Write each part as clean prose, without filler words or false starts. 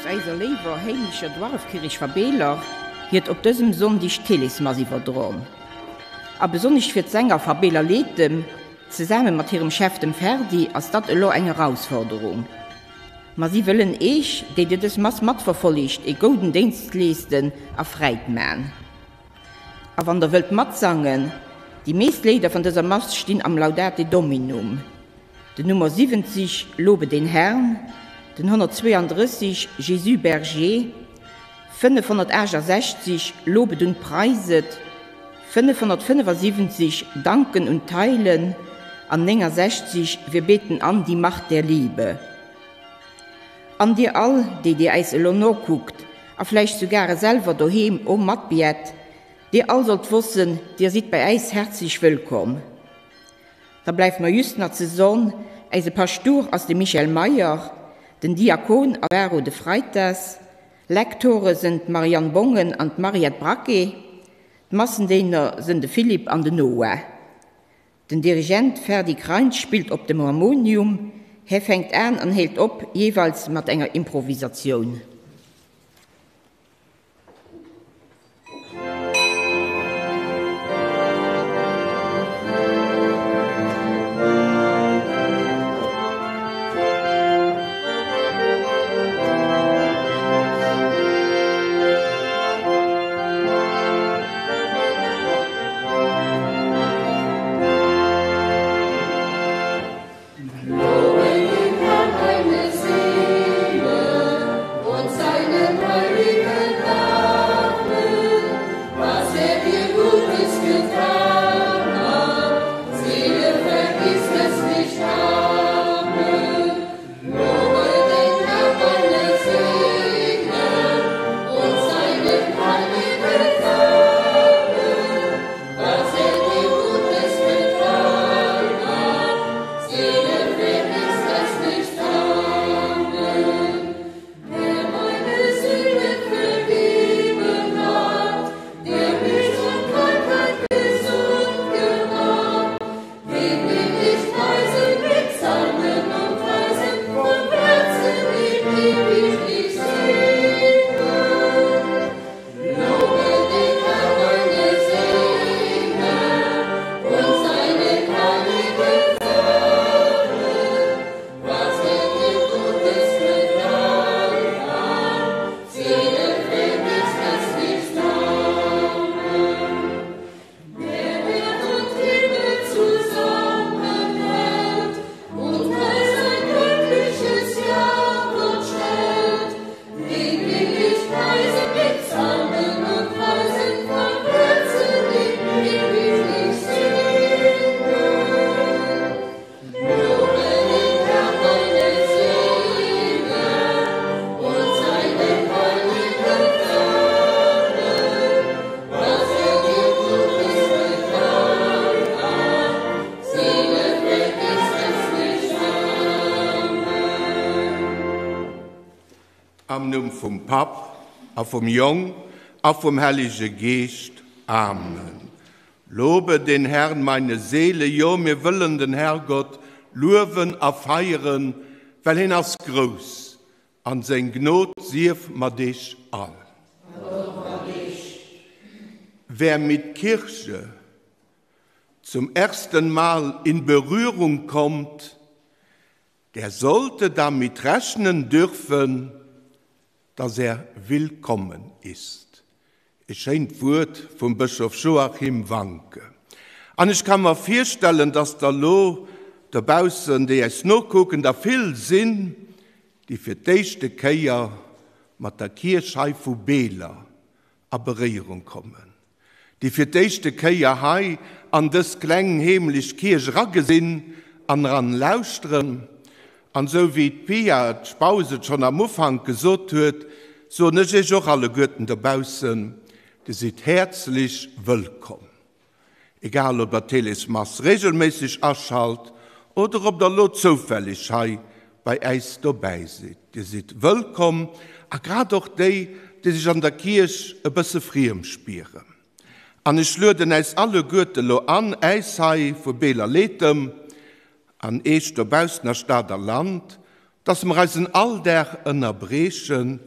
Aus eiser léiwer héimlecher Duarrefkirrich va Beler hiet op dësem Sonndig d'Telesmass iwwerdron. A besonnisch fir d'Sänger va Beler Leetem, zesaame mat hirem Chef dem Ferdi, ass datt elo eng Erausforderung. Ma si wëllen eech, déi dir dës Mass matverfolligt, ee gouden Déinst leesten a Fräid maan. A wann der wëllt matsangen, déi meest Léider van dëser Mass stinn am Laudate Dominum, den Nummer 70 Lobe den Herrn, den 132 Jésus Berger, 568 Lobet und preiset, 575 Danken und teilen an 69 Wir beten an die Macht der Liebe. An dir all, déi dir äis elo nokuckt a vläicht sougare selwer doheem o matbiett, dir all sollt wossen, dir sidd bei äis herzlich wëllkomm. Da bleift mer jhust nach ze son, äise Paschtouch ass de Michel Meyer, den Diakon Alvaro de Freitas, Lektore sënn d'Marianne Bongen an d'Mariette Braquet, d'Massendéiner sënn de Philippe an den Noah. Den Dirigent Ferdy Kreins spillt op dem Harmonium, hä fänkt aan an hélt op, jeeweils mat enger Improvisatioun. Am Numm vum Papp a vum Jong a vum Hellege Geescht. Amen. Lobe den Herrn, meine Seele, jo, mir wëllen den Herrgott luewen a feieren, well hien ass grouss, an seng Gnod sief mat eech all. An och mat eech. Wer mit Kirche zum ersten Mal in Berührung kommt, der sollte damit rechnen dürfen, dass er willkommen ist. E schéint Wuert vum Bëschof Joachim Wanke. An ech ka mer virstellen, dass der elo dobaussen, déi äis nokucken, der vill sinn, déi fir d'éischte Kéier mat der Kierch hei vu Beeler a Beréierung kommen, déi fir d'éischte Kéier hei an dës kleng heemlech Kierch eragesinn an eran lauschteren. An esou wéi d'Pia Spaus et schonn am Ufank gesot huet, soen ech iech och alleguerten dobaussen, Dir sidd häerzlech wëllkomm. Egal ob der d'Telesmass regelméisseg aschalt oder ob der lo zoufälleg hei bei äis dobäi sidd, dir sidd wëllkomm a grad och déi, déi sech an der Kierch e bësse friem spieren. An ech lueden äis alleguerte lo an, äis hei vu Beeler Leetem an eech dobaussen a Stad a Land, dass mer eisen Alldag ënnerbriechen.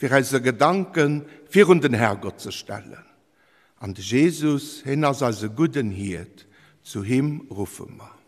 fir eise Gedanke virun den Herrgott ze stellen. An de Jesus, hien ass eise gudden Hiert, zu him ruffe mer.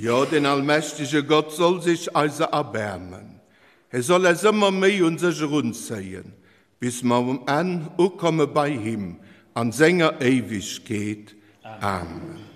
Jo, den allmächtege Gott soll sech eiser erbaarmen. Hie soll eis ëmmer méi un sech erunzéien, bis mer um Enn ukomme bei him an senger Éiwegkeet. Amen.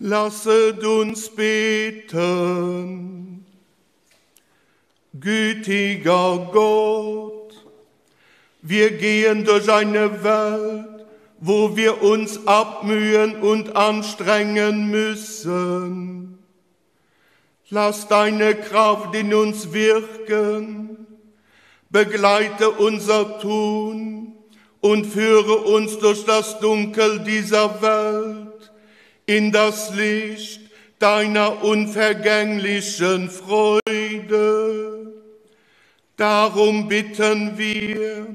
Lasset uns beten. Gütiger Gott, wir gehen durch eine Welt, wo wir uns abmühen und anstrengen müssen. Lass deine Kraft in uns wirken, begleite unser Tun und führe uns durch das Dunkel dieser Welt in das Licht deiner unvergänglichen Freude. Darum bitten wir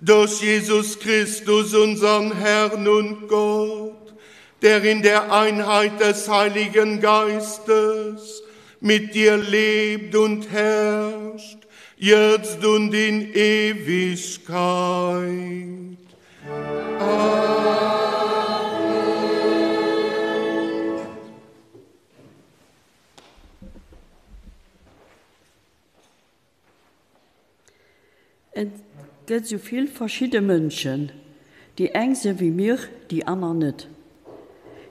durch Jesus Christus, unseren Herrn und Gott, der in der Einheit des Heiligen Geistes mit dir lebt und herrscht, jetzt und in Ewigkeit. Amen. Et gëtt sou vill verschidde Mënschen. Déi eng se wéi mir, déi aner net.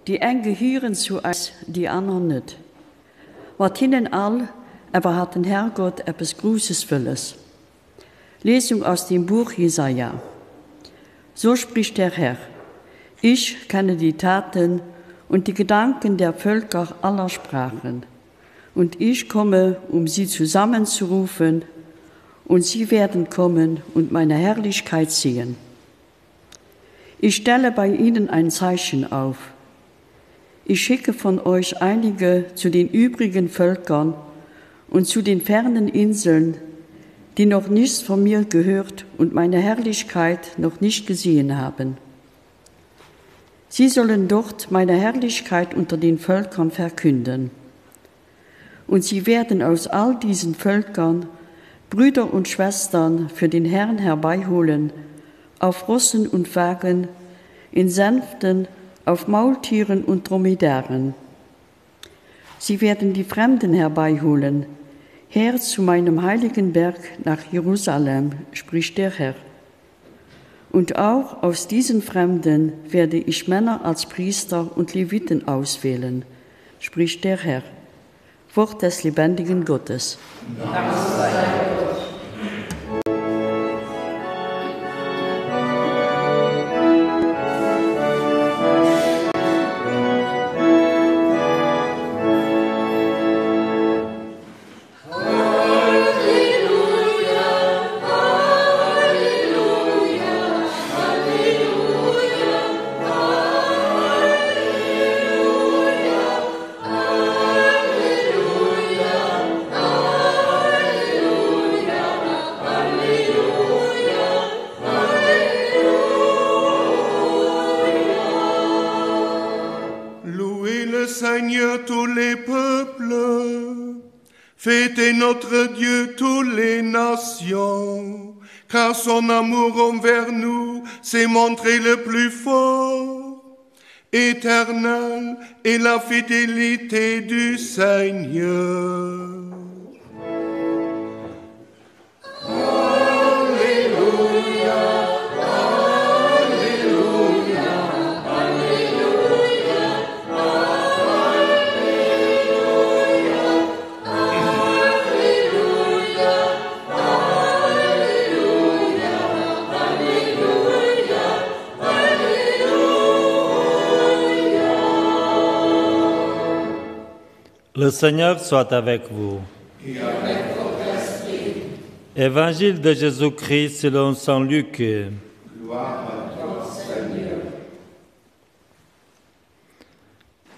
Déi eng gehieren zu eis, déi aner net. Mat hinnen all awer hat den Herrgott eppes Grousses wëlles. Lesung aus dem Buch Jesaja. So spricht der Herr: Ich kenne die Taten und die Gedanken der Völker aller Sprachen. Und ich komme, um sie zusammenzurufen, und sie werden kommen und meine Herrlichkeit sehen. Ich stelle bei ihnen ein Zeichen auf. Ich schicke von euch einige zu den übrigen Völkern und zu den fernen Inseln, die noch nichts von mir gehört und meine Herrlichkeit noch nicht gesehen haben. Sie sollen dort meine Herrlichkeit unter den Völkern verkünden. Und sie werden aus all diesen Völkern Brüder und Schwestern für den Herrn herbeiholen, auf Rossen und Wagen, in Sänften, auf Maultieren und Dromedaren. Sie werden die Fremden herbeiholen, her zu meinem heiligen Berg nach Jerusalem, spricht der Herr. Und auch aus diesen Fremden werde ich Männer als Priester und Leviten auswählen, spricht der Herr. Wort des lebendigen Gottes. Dank sei Gott. Louez le Seigneur tous les peuples, fêtez notre Dieu tous les nations, car son amour envers nous s'est montré le plus fort. Éternel est la fidélité du Seigneur. Le Seigneur soit avec vous. Et avec votre esprit. Évangile de Jésus-Christ selon saint Luc. Gloire à toi, Seigneur.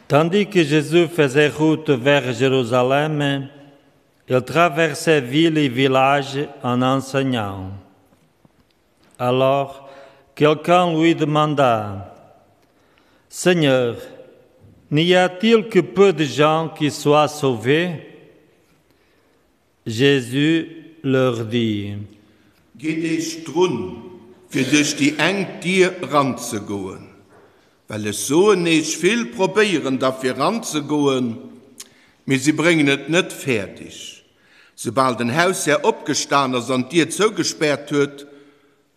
Tandis que Jésus faisait route vers Jérusalem, il traversait ville et village en enseignant. Alors, quelqu'un lui demanda, Seigneur, n'y a-t-il que peu de gens qui soient sauvés? Jésus leur dit, Gitt iech drun, fir duerch déi enk Dier eranzegoen, well ech soen iech, vill probéieren derfir eranzegoen, mee si bréngen et net fäerdeg. Soubal den Haushär opgestan ass an d'Dier zougespäert huet,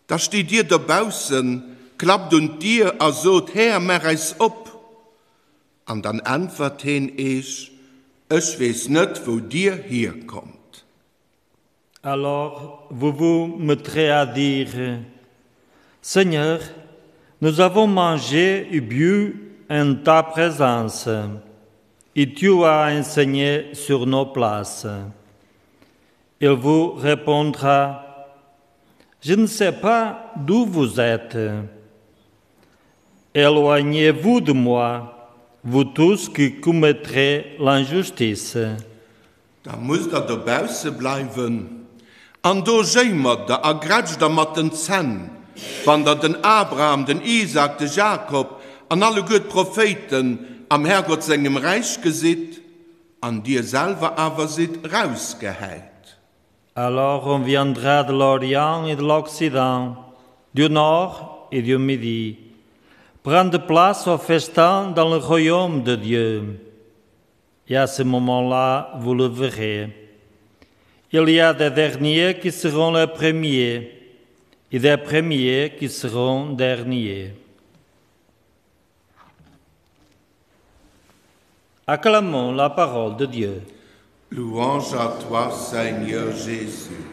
da steet dir dobaussen, klappt un d'Dier a sot, Här, maach eis op! An dann äntwert heen eech, Ech weess net, wou dir hierkommt. Alors vous vous mettrez à dire, Seigneur, nous avons mangé et bu en ta présence, et tu as enseigné sur nos places. Il vous répondra, Je ne sais pas d'où vous êtes. Éloignez-vous de moi, vous tous qui commettrez l'injustice. Da musst der dobausse bleiwen, an do jéimert der a grätscht der mat den Zänn, wann der den Abraham, den Isaak, de Jakob an alleguer d'Prophéiten am Herrgott sengem Räich gesitt, an dir selwer awer sidd rausgehäit. Alors on viendra de l'Orient et de l'Occident, du Nord et du Midi, prendre place au festin dans le royaume de Dieu. Et à ce moment-là, vous le verrez. Il y a des derniers qui seront les premiers et des premiers qui seront derniers. Acclamons la parole de Dieu. Louange à toi, Seigneur Jésus.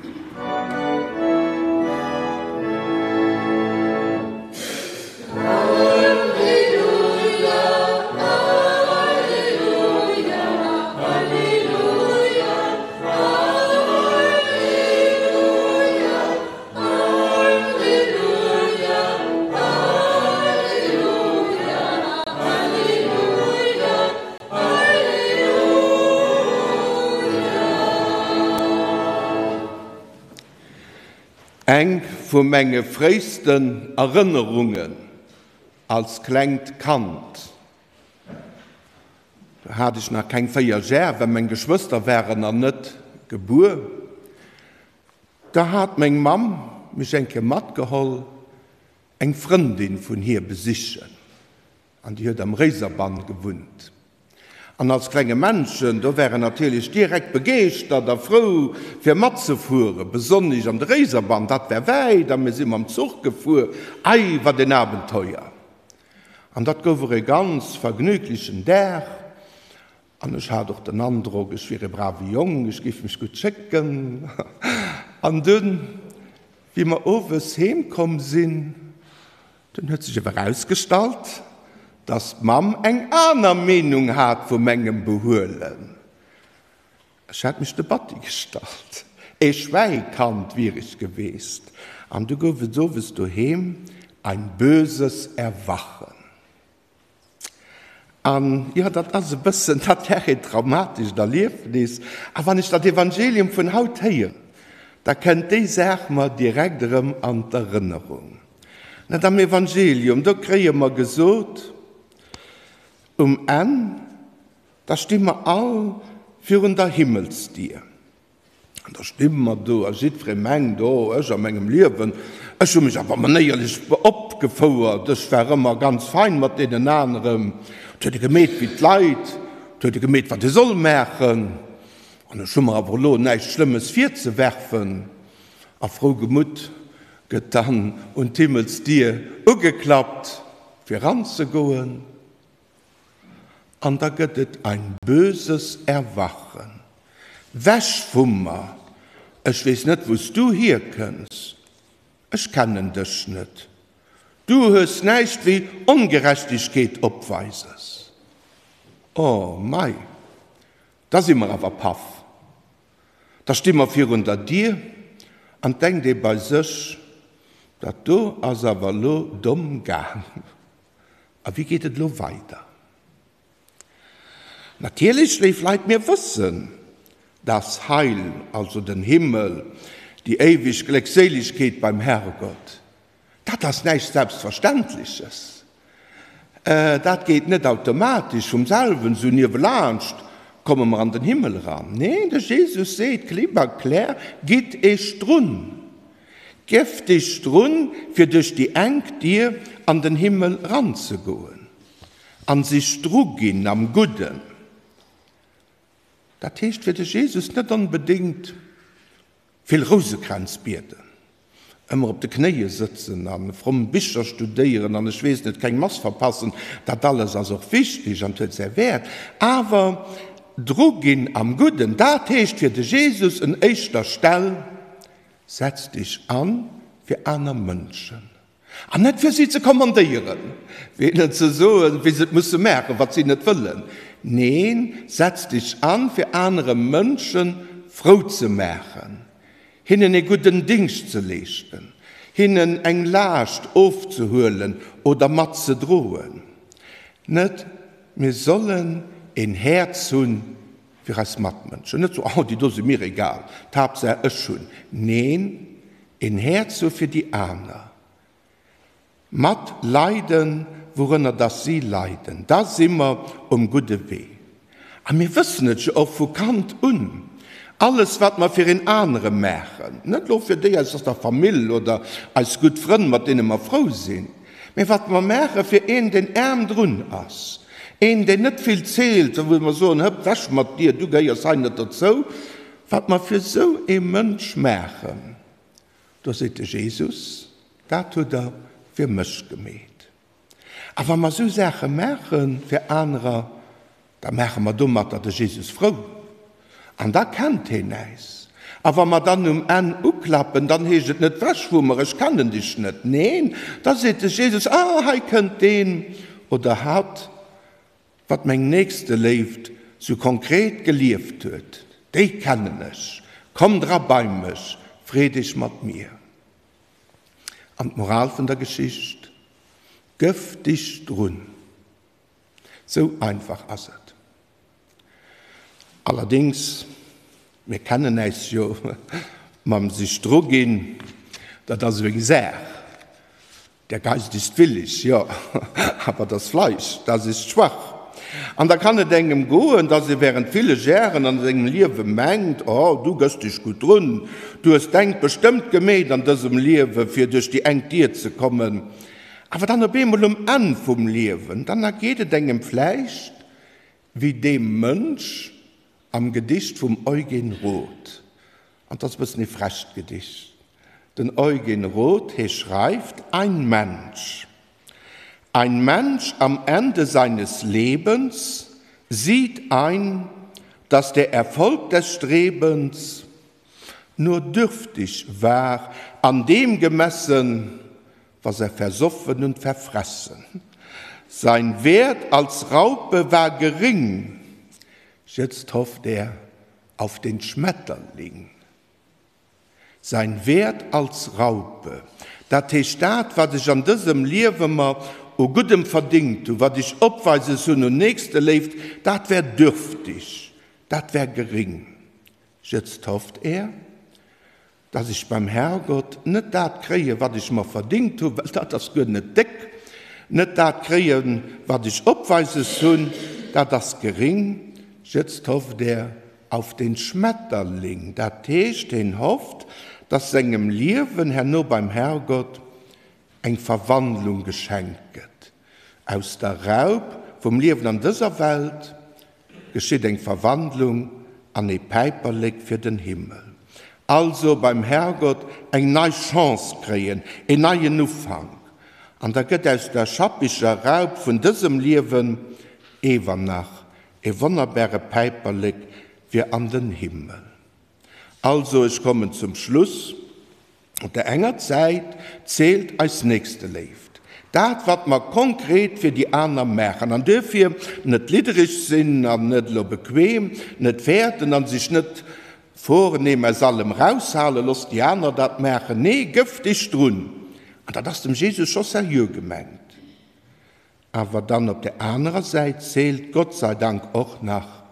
Eng vu menge fréisten Erënnerungen als klengt Kand. Do hat ech nach keng 4 Jar, well meng Geschwëster waren nach net gebuer. Da hat meng Mamm mech eng Kéier matgeholl eng Frëndin vun hir besichen an déi huet am Réiserbann gewunnt. An als klenge Männchen, do war en natierlech direkt begeeschtert a frou fir matzefueren, besonnesch an de Réiserbann, dat war wäit a mir si mam Zuch gefuer, ei wat en Abenteuer! An dat gouf och e ganz vergnüglichen Dag an ech hat och den Androck, ech wier e brave Jong, ech géif mech gutt schécken. An dunn, wéi mer owes heem komm sinn, dunn huet sech awer erausgestallt, dass d'Mamm eng aner Meenung hat vu mengem Behuelen. Ech hat mech de Batti gestallt, ee Schwäikand wier ech geweest, an du gouf et owes doheem ein böses Erwachen. An jo, dat ass e bëssen, dat war een traumatescht Erliefnis. A wann ech dat Evangelium vun haut héieren, da kënnt déi Saach mer direkt erëm an d'Erënnerung. Net am Evangelium, do kréie mer gesot, um Enn, da sti mer all virun der Himmelsdier. An da sti mer do a jiddweree mengt, Oh, ech a mengem Liewen, ech hu mech awer manéierlech opgefouert, ech war ëmmer ganz fein mat deenen aneren, et huet ee gemeet wéi d'Leit, et huet ee gemeet, wat ee soll maachen, an ech hu mer awer elo näischt Schlëmmes virzewerfen. A frou Gemutt gëtt dann un d'Himmelsdier ugeklappt, fir eranzegoen. An da gëtt et ein böses Erwachen. Wech vu mer, ech weess net wou s du hierkënns, ech kennen dech net, du hues näischt wéi Ongerechtegkeet opweises. Oh mei, da si mer awer paff. Da sti mer virun der Dier an denkt ee bei sech, dat do ass awer elo domm gaang. A wéi geet et elo weider? Natierlech, léif Leit, mir wëssen, das Heil, also den Himmel, déi éiweg Gléckséilegkeet beim Herrgott, dat ass näischt Selbstverständleches. Dat geet net automatesch vum selwen, esou niewelaanscht komme mer an den Himmel eran. Neen, de Jesus seet klipp a klär, Gitt Iech drun! Gef dech drun, fir duerch déi enk Dier an den Himmel ranzegoen, an sech druginn am Gudden. Dat heescht fir de Jesus net onbedéngt vill Rousekränz bieden, ëmmer op de Knéie sëtzen a fromm Bicher studéieren an ech weess net, keng Mass verpassen. Dat alles ass och wichteg an huet säi Wäert, awer druginn am Gudden, dat heescht fir de Jesus un éischter Stell, Setz dech an fir aner Mënschen. An net fir si ze kommandéieren, fir hinnen ze soen, wéi se et musse maachen, wat si net wëllen. Neen, setz dech an, fir anere Mënsche frou ze maachen, hinnen ee gudden Dingscht ze leeschten, hinnen eng Laascht ofzehuelen oder mat ze droen. Net mir sollen een Häerz hunn Fir eis Matmënschen. Net sou, oh, déi do si mir egal, d'Haaptsaach ech hunn. Neen, een Häerz hu fir déi aner. Mat leiden, wourënner dass si leiden. Da si mer um gudde Wee. A mir wëssen et jo och vu Kand un, alles wat mer fir een anere maachen, net elo fir déi aus der Famill oder eis gutt Frënn, mat deene mer frou sinn, Mee wat mer maache fir een, deen aarm drun ass, een, deen net vill zielt, wou mer soen, Hëpp, wech mat dir, du gehéiers hei net dozou, wat mer fir esou ee Mënsch maachen, do seet de Jesus, Dat hutt der fir mech gemeet. A wa mer esou Saache maache fir anerer, Da maache mer domatter de Jesus frou an da kennt heen äis. A wa mer dann um Enn uklappen, dann heescht et net, Wech vu mer, ech kennen dech net. Neen, da seet de Jesus, Ah, hei kënnt deen oder hatt, wat meng Nächsteléift sou konkret gelieft huet, déi kennen ech, kommt era bei mech, freet iech mat mir. An d'Moral vun der Geschicht, Gëff dich drun! Sou einfach ass et. Allerdéngs, mir kennen äis jo mam sech druginn, dat ass esou eng Saach. Der Geist ist willig, jo, aber das Fleisch, das ist schwach. An da kann et engem goen, dass ee während ville Jären an sengem Liewe mengt, Oh, du gëss dech gutt drun, du hues d'Engt bestëmmt gemeet an dësem Liewe fir duerch déi enk Dier ze kommen. Awer dann op eemol um Enn vum Liewen, dann ergeet et engem vläicht wéi deem Mënsch am Gedicht vum Eugen Roth. An 't ass e bëssen ee frecht Gedicht. Den Eugen Roth, hee schreift, Ein Mensch. Ein Mensch am Ende seines Lebens sieht ein, dass der Erfolg des Strebens nur dürftig war an dem gemessen, was er versoffen und verfressen. Sein Wert als Raupe war gering, jetzt hofft er auf den Schmetterling. Sein Wert als Raupe, dat heescht dat, wat ech an dësem Liewe mer u Guddem verdingt hu, wat ech opweises hunn un Nächsteléift, dat wär dürftig, dat wär gering. Jetzt hofft er, dass ech beim Herrgott net dat kréien, wat ech mer verdingt hu, well dat ass guer net déck, net dat kréien, wat ech opweises hunn, dat ass gering. Jetzt hofft er auf den Schmetterling, dat heescht, heen hofft, dass sengem Liewen herno beim Herrgott eng Verwandlung geschenkt gëtt. Aus der Raup vum Liewen an dëser Welt geschitt eng Verwandlung an ee Päiperlek fir den Himmel. Also beim Herrgott eng nei Chance kréien, een neien Ufank. An da gëtt aus der schappiger Raup vun dësem Liewen ewer nach E wonnerbare Päiperlek fir an den Himmel. Also, ech kommen zum Schluss, Op der enger Säit zählt eis Nächsteléift, dat wat mer konkret fir déi aner maachen, an duerfir net liddereg sinn an net elo bequem, net fäerten an sech net Vornehm aus allem raushalen, looss déi aner dat maachen, nee, gëff dech drun. An dat ass dem Jesus scho seriö gemengt. Awer dann op der anerer Säit zählt Gott sei Dank och nach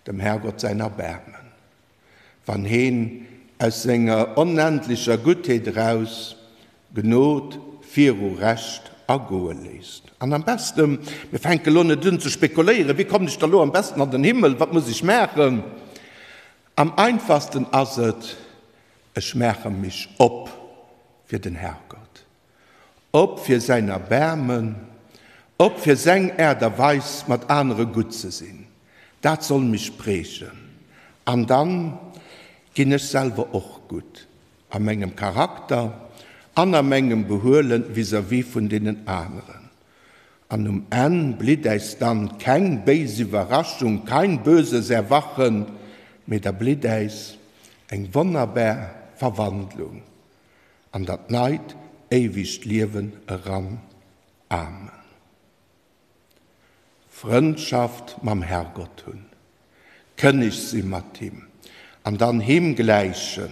dem Herrgott säin Erbaarmen, wann heen aus senger onendlecher Guttheet eraus Gnod viru Recht agoe léisst. An am besten, mir fänke lo net un ze spekuléieren, wéi kommen ech da lo am besten an den Himmel, wat muss ech maachen? Am einfachsten ass et, ech maache mech op fir den Herrgott. Op fir säin Erbaarmen, op fir seng Aart a Weis mat anere gutt ze sinn. Dat soll mech prägen. An dann ginn ech selwer och gutt a mengem Charakter an a mengem Behuele vis-à-vis vun deenen aneren. An um Enn blitt äis dann keng béis Iwwerraschung, kein böses Erwachen, mee da blitt äis eng wonnerbar Verwandlung an dat neit éiwegt Liewen eran. Amen. Frëndschaft mam Herrgott hunn, kënneg si mat him an dann him gläichen,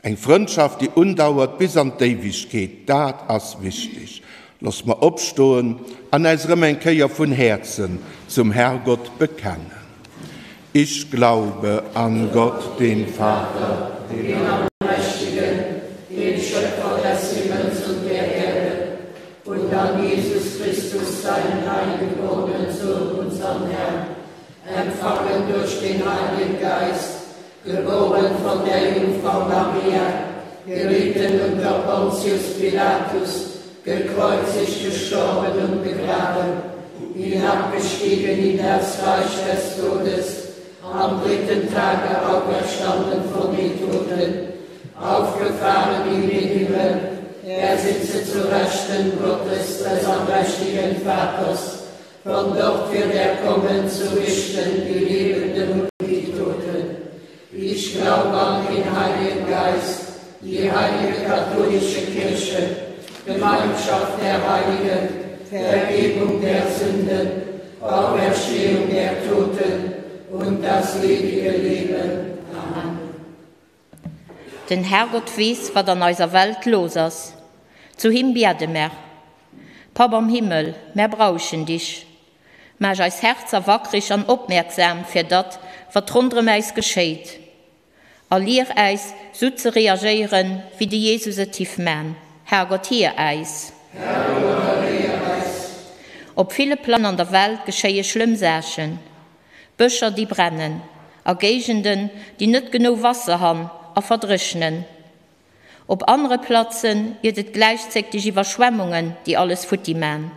eng Frëndschaft, déi undauert bis an d'Éiwegkeet, dat ass wichteg. Looss mer opstoen an äis erëm eng Kéier vun Häerzen zum Herrgott bekennen. Ich glaube an Gott, den Vater, den Allmächtigen, den Schöpfer des Himmels und der Erde, und an Jesus Christus, seinen eingeborenen Sohn, unseren Herrn, empfangen durch den Heiligen Geist, geboren von der Jungfrau Maria, gelitten unter Pontius Pilatus, gekreuzigt, gestorben und begraben, hinabgestiegen in das Reich des Todes, am dritten Tage auferstanden von den Toten, aufgefahren in den Himmel, er sitze zu Rechten Gottes des allmächtigen Vaters, von dort wird er kommen zu richten die Lebenden und die Toten. Ich glaube an den Heiligen Geist, die heilige katholische Kirche, Gemeinschaft der Heiligen, Vergebung der Sünden, Auferstehung der Toten und das ewige Leben. Amen. Den Herrgott weess, wat an eiser Welt los ass. Zu him biede mer. Papp am Himmel, mär brauchen dich. Maach eis Härzer wakreg an opmierksam fir datt, wat ronderëm äis geschéit. A lier äis, sou ze reagéieren, wéi de Jesus et hiff man. Herrgott, hier äis. Herrgott, erhéier äis. Op ville Plan an der Welt geschéie schlëmm Saachen. Bëscher déi brennen, a Géigenden déi net genou Wasser han a verdréchnen. Op anere Platzen jiët et gläichzéctig Iwwerschwemmungen déi alles futti maan.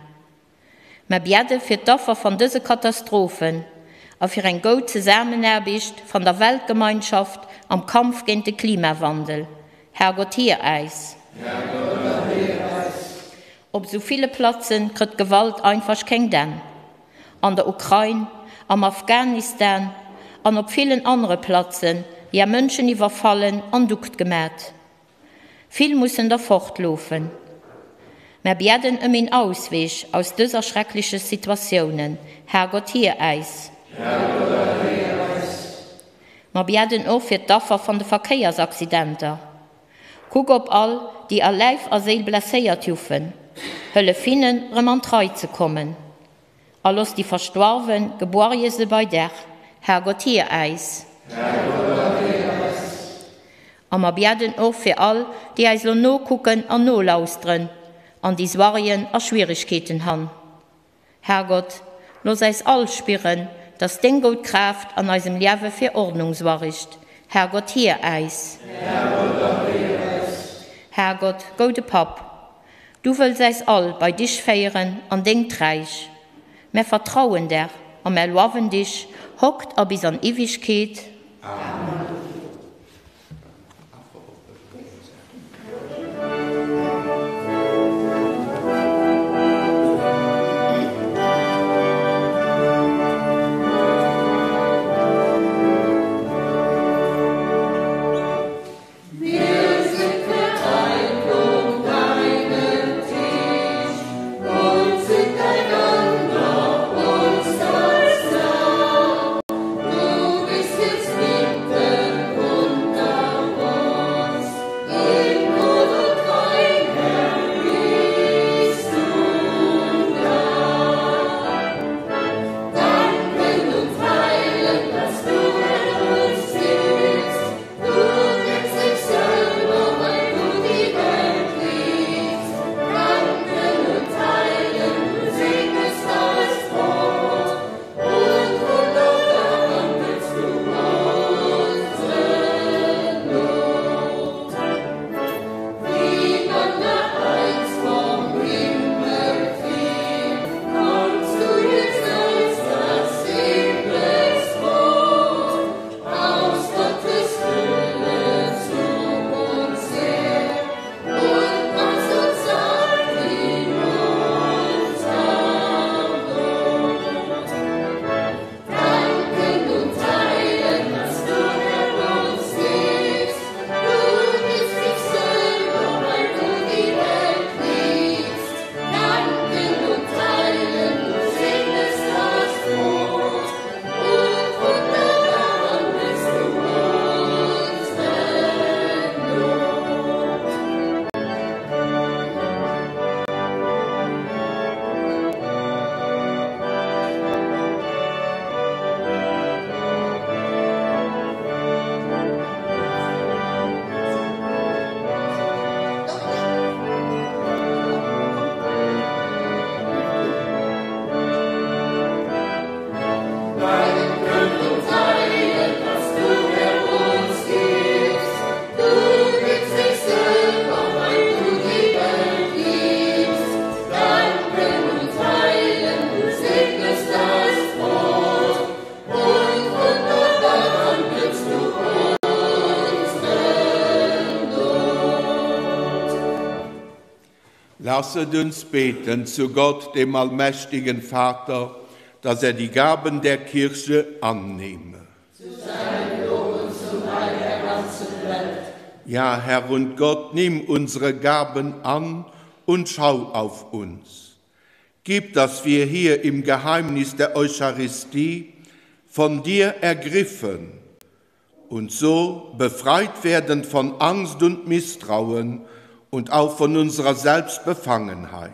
Mer biädde fir d'Affer van dëse Katastrophen a fir eng goud Zesaamenaarbicht van der Weltgemeinschaft am Kampf géint de Klimawandel. Herrgott hier äis. Herrgott erheer äis. Op sou ville Platzen krëtt d'Gewalt einfasch keng Enn. An der Ukrain, am Afghanistan an op villen anere Platzen jä Mënschen iwwerfallen an duckt gemaat. Vill mussen der fortloofen. Mer biädden ëm een Ausweg aus dëser schreckliche Situatiounen. Herrgott hier äis. Herrgott erheer äis. Mer biädden och fir d'Affer van de Verkéiersaccidenter. Kuck op all, déi a Läif a Séil blesséiert juffen. Hëllef hinnen, rëm an d'Rei ze kommen. A loss déi Verstoarwen geborje se bei der. Herrgott hier äis. Herrgott erheer äis. A mer biädden och fir all, déi äis lo nokucken an nolauschteren an déi Soarjen a Schwierigkeeten han. Herrgott, looss äis all spieren, dass deng goud Kraaft an eisem Liäwe fir Ordnung soarigt. Herrgott, hier äis. Herrgott, erhéier äis. Herrgott, goude Papp, du wëlls äis all bei dich féieren an dengt Räich. Mär vertrauen der a mär loawen dich, hokt a bis an Iwigkeet. Amen. Lasset uns beten zu Gott, dem allmächtigen Vater, dass er die Gaben der Kirche annehme. Zu seinem Lob und zum Heil der ganzen Welt. Ja, Herr und Gott, nimm unsere Gaben an und schau auf uns. Gib, dass wir hier im Geheimnis der Eucharistie von dir ergriffen und so befreit werden von Angst und Misstrauen und auch von unserer Selbstbefangenheit.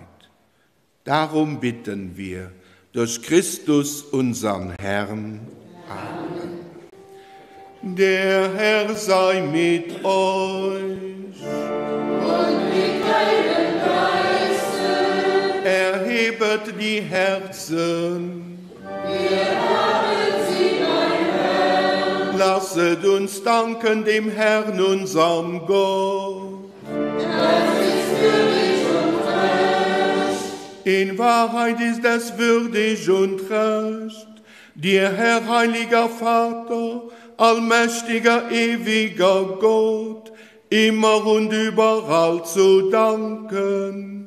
Darum bitten wir durch Christus unseren Herrn. Amen. Der Herr sei mit euch. Und mit deinem Geiste. Erhebet die Herzen. Wir haben sie, mein Herr. Lasset uns danken dem Herrn, unserem Gott. Es ist würdig und recht. In Wahrheit ist es würdig und recht, dir, Herr, heiliger Vater, allmächtiger, ewiger Gott, immer und überall zu danken.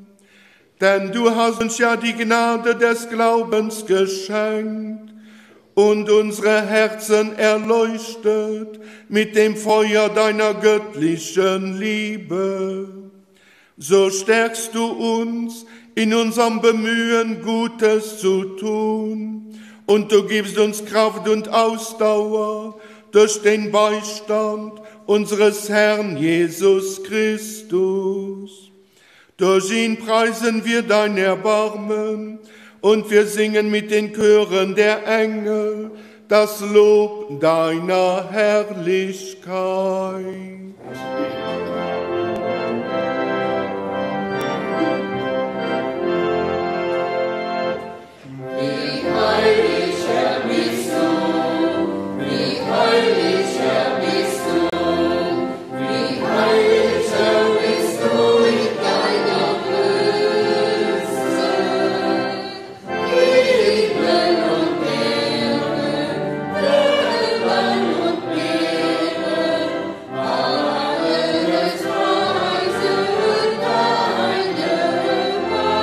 Denn du hast uns ja die Gnade des Glaubens geschenkt und unsere Herzen erleuchtet mit dem Feuer deiner göttlichen Liebe. So stärkst du uns in unserem Bemühen, Gutes zu tun, und du gibst uns Kraft und Ausdauer durch den Beistand unseres Herrn Jesus Christus. Durch ihn preisen wir dein Erbarmen und wir singen mit den Chören der Engel das Lob deiner Herrlichkeit. Wie heilig, Herr, bist du, wie heilig, Herr, bist du, wie heilig, Herr, bist du in deiner Größe. Himmel und Erde, Wolken und Meere, alles preisen deine Macht.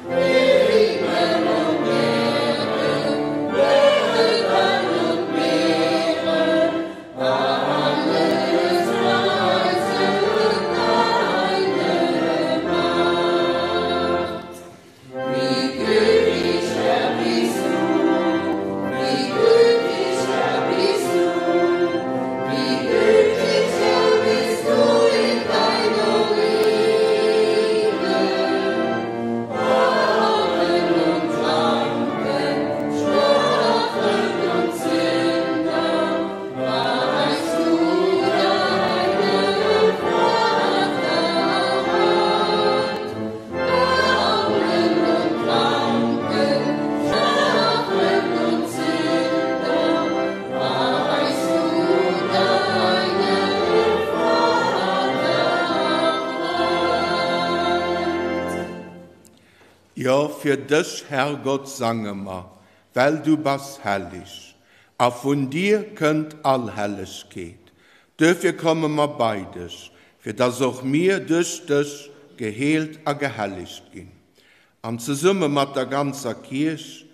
Himmel und Erde, Wolken und Meere, alles preisen deine Macht. Wie gütig, Herr, bist du, wie gütig, Herr, bist du, wie gütig, Herr, bist du in deiner Liebe. Armen und Kranken, Schwachen und Sünder, reichst du deine Vaterhand. Armen und Kranken, Schwachen und Sünder, reichst du deine Vaterhand. Jo, fir dech, Herrgott, sange mer, well du bass helleg, a vun dir kënnt all Hellegkeet. Duerfir komme mer bei dech, fir dass och mir duerch dech geheelt a gehellegt ginn. An zesumme mat der ganzer Kierch,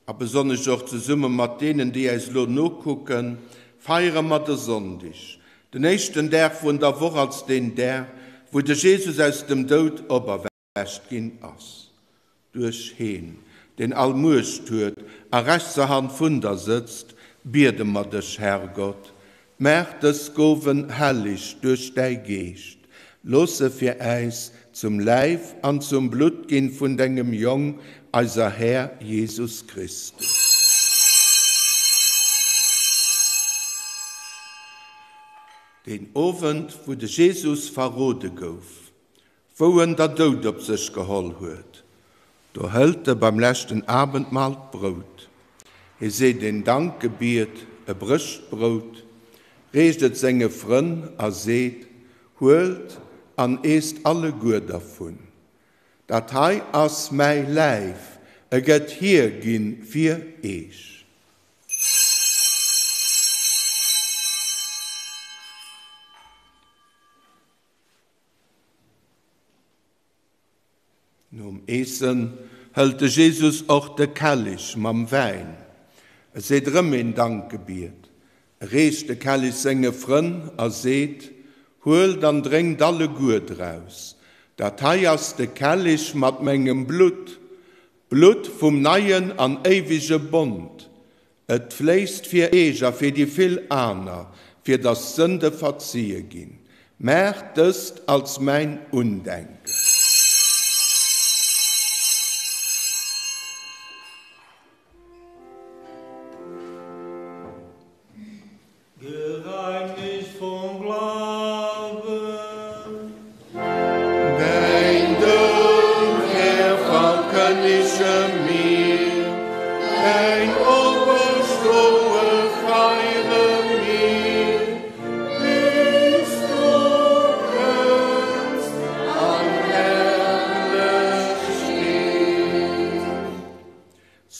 a besonnesch och zesumme mat deenen, déi äis elo nokucken, feiere mer de Sonndeg, den éischten Dag vun der Woch, als deen Dag, wou de Jesus aus dem Doud operwächt ginn ass. Duerch heen, deen all Muecht huet a rechtser Hand vun der sëtzt, biede mer dech, Herrgott, Maach dës Gowen helleg duerch däi Geescht, looss se fir äis zum Läif an zum Blutt ginn vun dengem Jong, eiser Här Jesus Christus. Deen Owend, wou de Jesus verrode gouf, wou en der Doud op sech geholl huet, do hëlt e beim leschten Abendmahl d'Brout. Hie seet een Dankgebiet, e brécht d'Brout, reecht et senge Frënn a seet, Huelt an eesst alleguer dervun. Dat hei ass mäi Läif, e gëtt hierginn fir eech. Nom Eessen hëlt de Jesus och de Kellich mam Wäin. E seet erëm een Dankgebiet, e reecht de Kellich senge Frënn a seet, Huelt an drénkt alleguer draus, dat hei ass de Kellich mat mengem Blutt, d'Blutt vum neien an éiwege Bond. Et fléisst fir eech a fir déi vill aner, fir datt d'Sënde verzie ginn. Maacht dëst als mäin Undenken. Gereinigt vom Glauben. Däin Doud, Här, verkënnege.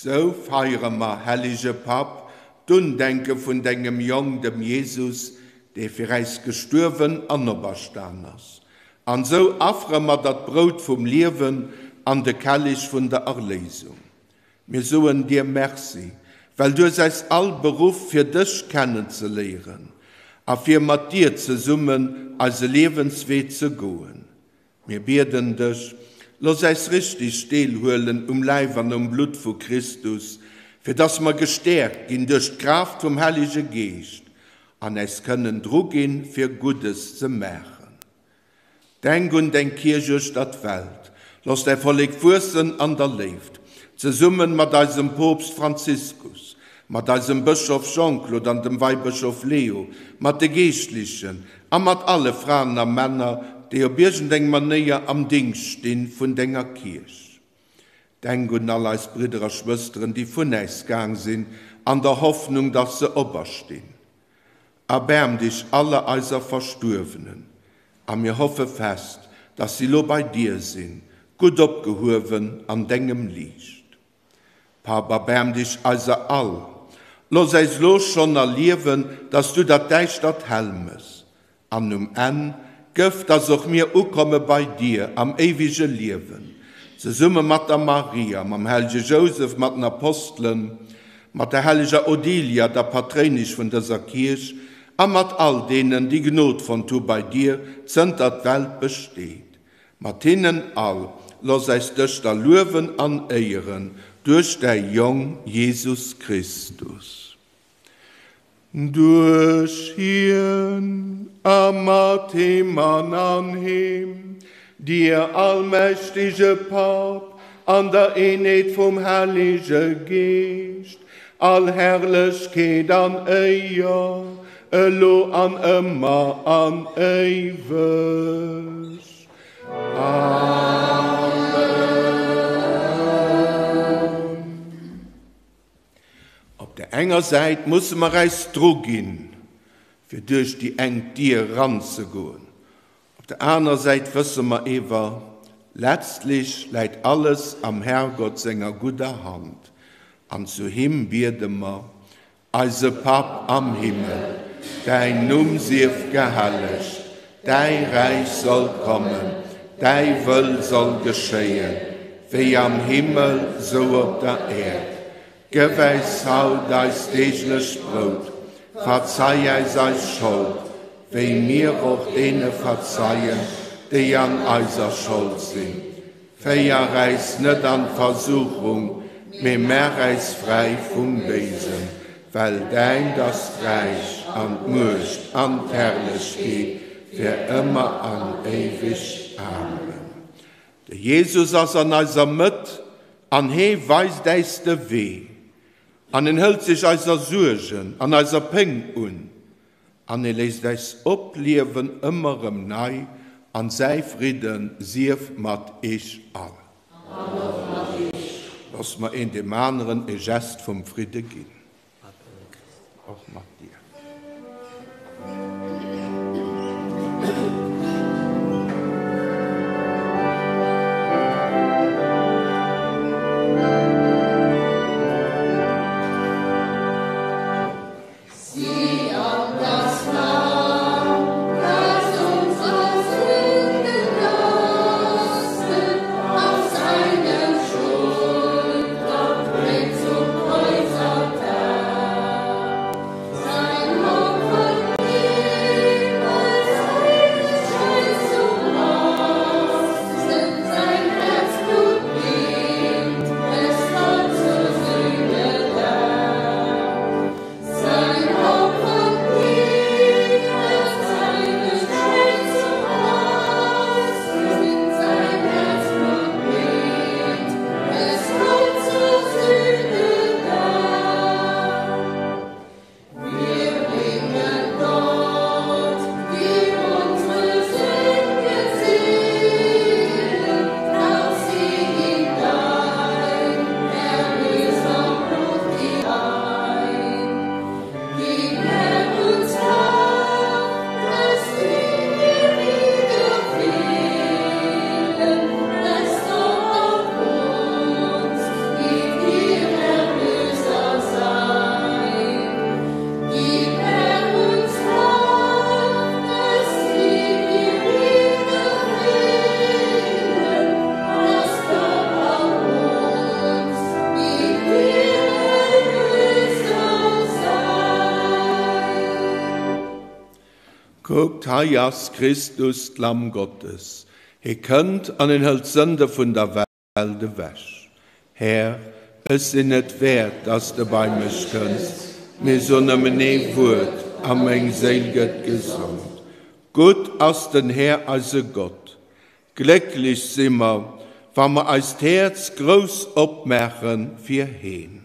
Sou feiere mer, hellege Papp, d'Undenke vun dengem Jong, dem Jesus, dee fir äis gestuerwen an operstan ass. An sou affere mer der d'Brout vum Liewen an de Kellich vun der Erléisung. Mir soen dir Merci, well du hues äis all beruff, fir dech kennenzeléieren a fir mat dir zesummen eise Liewenswee ze goen. Mir bieden dech, looss äis richtig deelhuelen um Läif an um Blutt vu Christus, fir dass mer gestäerkt ginn duerch d'Kraaft vum Hellege Geescht an äis kënnen druginn, fir Guddes ze maachen. Denk un deng Kierch uechter d'Welt, looss däi Vollek wuessen an der Léift, zesummen mat eisem Poopst Franziskus, mat eisem Bëschof Jean-Claude an dem Weibëschof Leo, mat de Geeschtlichen a mat alle Fraen a Männer, déi op iergendeng Manéier am Dingscht stinn vun denger Kierch. Denk un all eis Bridder a Schwësteren, déi vun äis gaang sinn, an der Hoffnung, dass se operstinn. Erbaarm dech aller eiser Verstuerwenen, a mir hoffe fest, dass si lo bei dir sinn, gutt opgehuewen an dengem Liicht. Papp, erbaarm dech eiser all. Looss äis lo schonn erliewen, dass du dat Däischtert hell mëss. An um Enn, gëff, dass och mir ukomme bei dir am éiwege Liewen, zesumme mat der Maria, mam hellege Jousef, mat den Apostelen, mat der helleger Odilia, der Patréinesch vun dëser Kierch, a mat all deenen, déi Gnod fonnt hu bei dir, zënter d'Welt besteet. Mat hinnen all, looss äis dech da luewen an éieren duerch däi Jong Jesus Christus. Duerch hien a mat him an an him, dir allmächtege Papp, an der Eenheet vum Hellege Geescht, all Herrlechkeet an Éier, elo an ëmmer an éiweg. Amen. Op der enger Säit musse mer äis druginn, fir duerch déi enk Dier eranzegoen. Op der aner Säit wësse mer ewer, letztlich läit alles am Herrgott senger gudder Hand, an zu him biede mer, Eise Papp am Himmel, däin Numm sief gehellegt, däi Räich soll kommen, däi Wëll soll geschéien, wéi am Himmel, sou op der Äerd. Gëff äis haut eist deeglecht Brout. Verzei äis eis Schold, wéi mir och deene verzeien, déi an eiser Schold sinn. Féier äis net an d'Versuchung, mee maach äis fräi vum Béisen, well däint ass d'Räich an d'Muecht an d'Herrlechkeet fir ëmmer an éiweg. Amen. De Jesus ass an eiser Mëtt an hee weist äis de Wee. An en hëlt sech eiser Suergen an eiser Péng un. An e léisst äis opliewen ëmmer erëm nei an säi Fridde sief mat eech all. An och mat eech. Looss mer een deem aneren e Gest vum Fridde ginn. Och mat dir. Kuckt, hei ass Christus, d'Lamm Gottes. Hie kënnt an en hëlt d'Sënde vun der Welt ewech. Här, ech sinn net wäert, dass de bei mech kënns, mee so nëmmen ee Wuert, a meng Séil gëtt gesond. Gutt ass den Här, eise Gott. Glécklech si mer, wa mer eist Häerz grouss opmaache fir heen.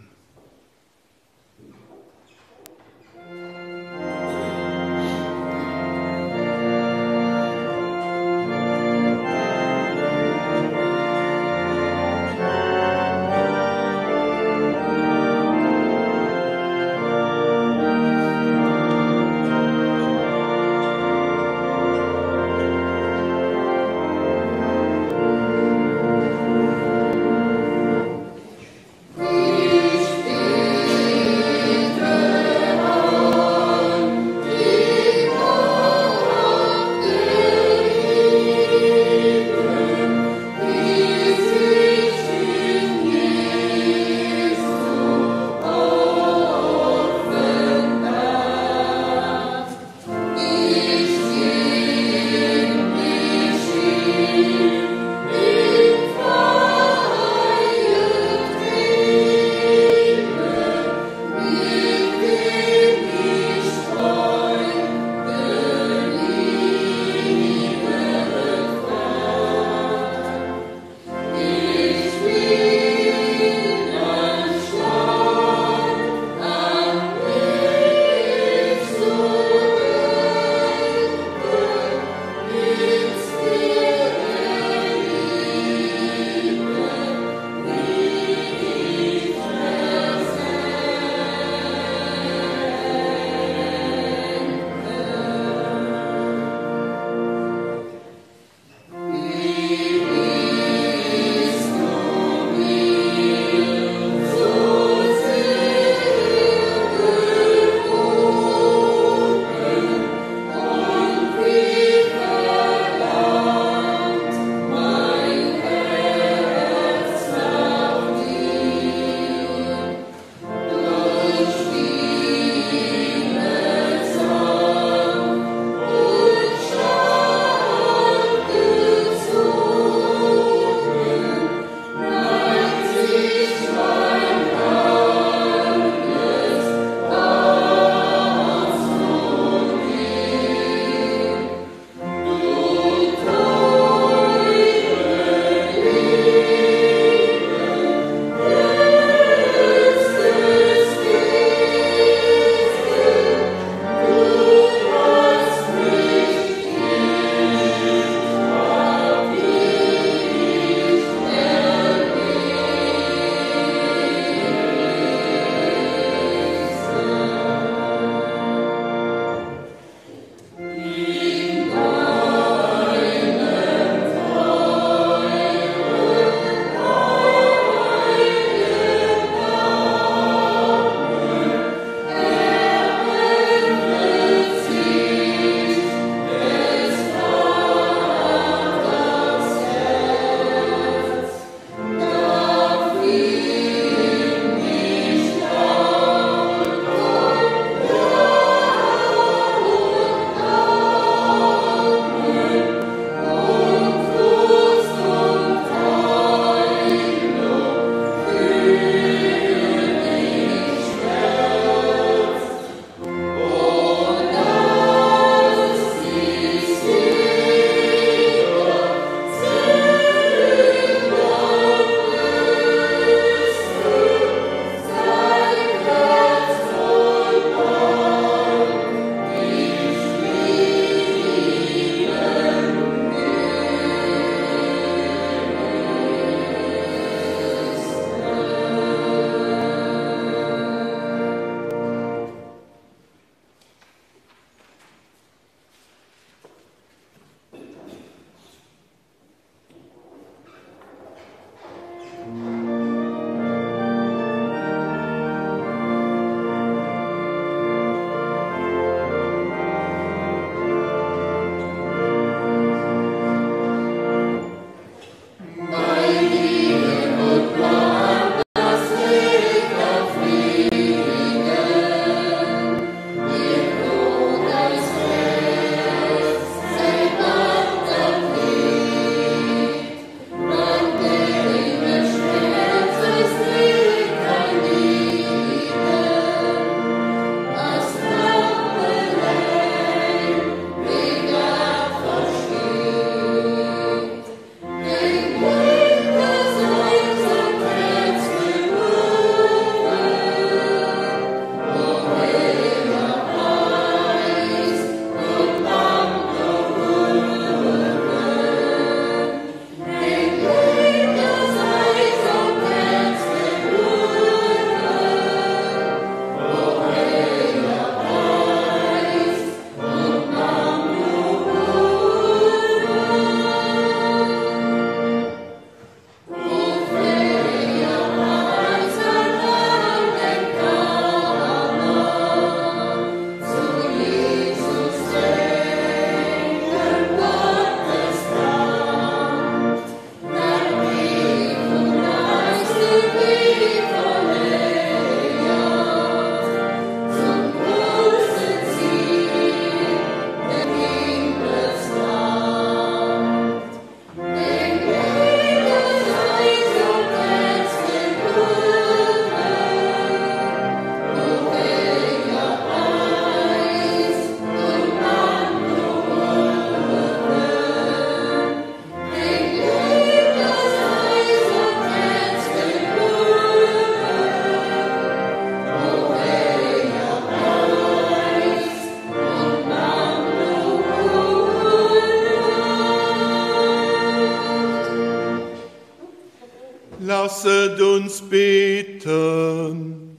Lasset uns beten.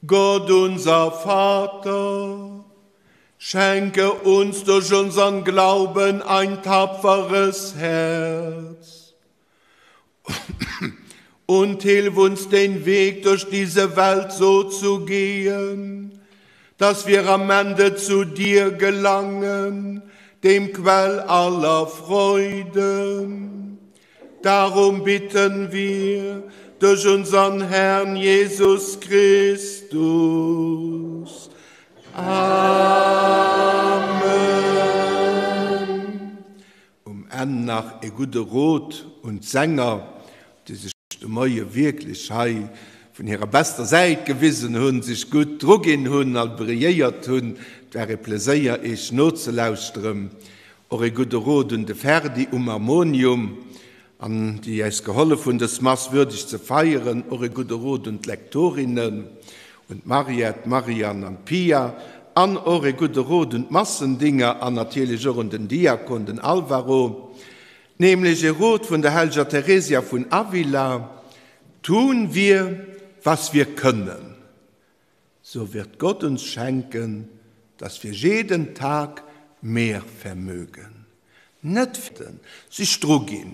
Gott unser Vater, schenke uns durch unseren Glauben ein tapferes Herz und hilf uns den Weg durch diese Welt so zu gehen, dass wir am Ende zu dir gelangen, dem Quell aller Freuden. Darum bitten wir durch unseren Herrn Jesus Christus. Amen. Um Enn nach e gudde Rot un d'Sänger, déi sech de Moie wierklech hei vun hirer bester Säit gewisen hunn, sech gutt druginn hunn a brilléiert hunn. Et war e Pleséier, iech nozelauschteren. Och e gudde Rot un de Ferdi um Harmonium an déi äis gehollef hunn, dës Mass würdeg ze feieren. Och e gudde Rot un d'Lektorinnen, un d'Mariette, d'Marianne an d'Pia. An och e gudde Rot un d'Massendinger an natierlech och un den Diakon, den Alvaro. Nämlech e Rot vun der Hellger Theresia vun Avila, Tun wir, was wir können, so wird Gott uns schenken, dass wir jeden Tag mehr vermögen. Net fäerten, sech druginn,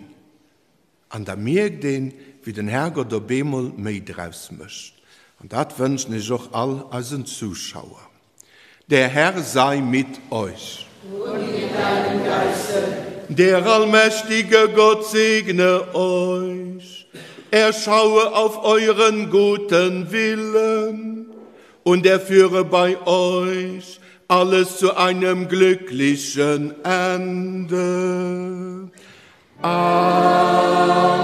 an da mierkt een, wéi den Herrgott op eemol méi draus mécht. An dat wënschen ech och all eisen Zuschauer. Der Herr sei mit euch. Und mit deinem Geiste. Der allmächtige Gott segne euch. Er schaue auf euren guten Willen und er führe bei euch alles zu einem glücklichen Ende. Amen.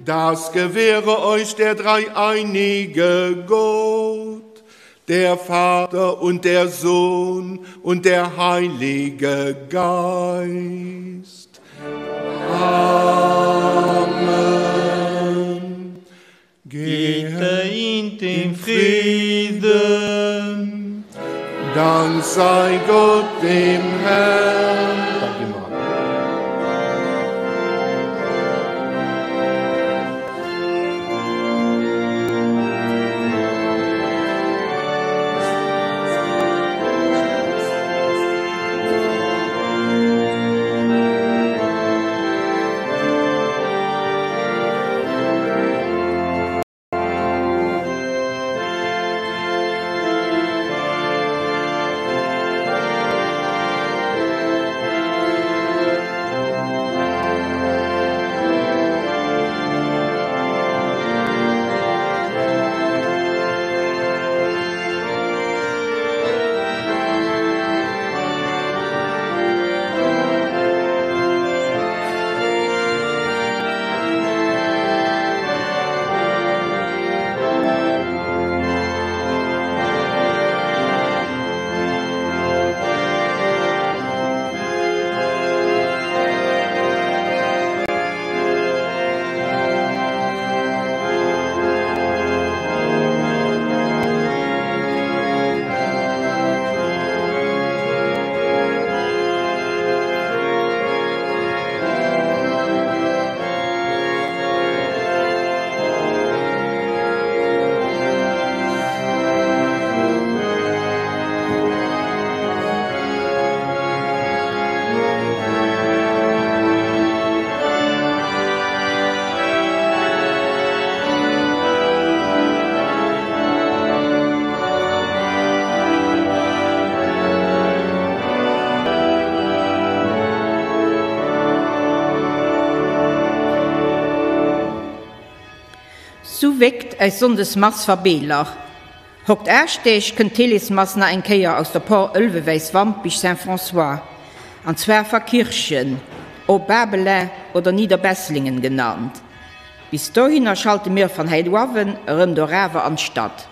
Das gewähre euch der dreieinige Gott, der Vater und der Sohn und der Heilige Geist. Amen. Geht in Frieden. Dank sei Gott dem Herrn. Sou wéckt eis Sonndesmass verbeeler. Hokt Aarschdeeg kënnt d'Télésmass na eng Kéier aus der Por Ëlwewäiswampich Saint-François, an zwar Verkirchen, o Babelin oder Niederbesslingen genannt. Bis dohinner schalte mir van heiduawen erëm dorawer an d'Stadt.